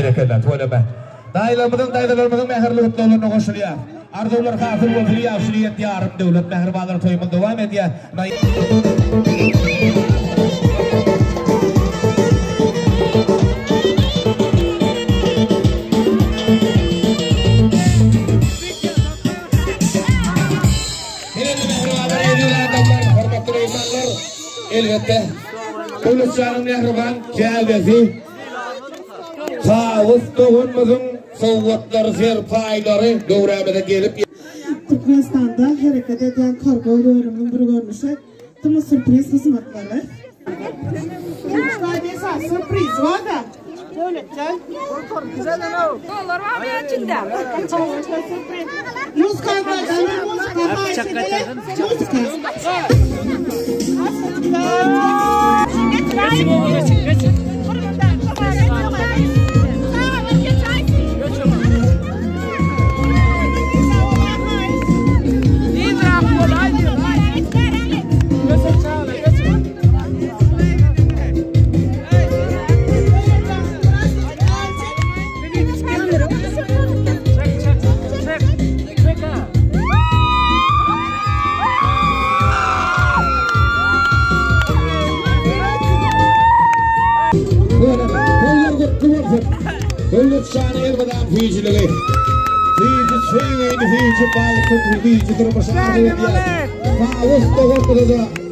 Berekella, tüweleme. Daýylarymyzyň, daýzalarymyzyň mähirli gutlaglaryna goşulýar. Arzuwlar hasyl bolsun, ýagşy niýet ýarym döwlet. Mähribanlar toýumyz dowam edýär. Indi mähribanlar, eziz adamlar, hormatly myhmanlar, elbetde, Döwletjanyň mähriban käbesi Tawus doganymyzyň sowgatlary, serpaýlary döwrämize gelip Türkmenistanda hereket edýän kargo bölüminiň bir görnüşi Tm Surprise hyzmatlary. Surprise bar-da. Döwletjan. Dollar barmy içinde? Muzika bar, muzika bar. Muzika. Toýlar gutly bolsun. Döwlet şany elmydam süýjüligi. Süýji söýgini, süýji bagty, süýji durmuşy arzuw edýäris. Tawus doganymyza-da.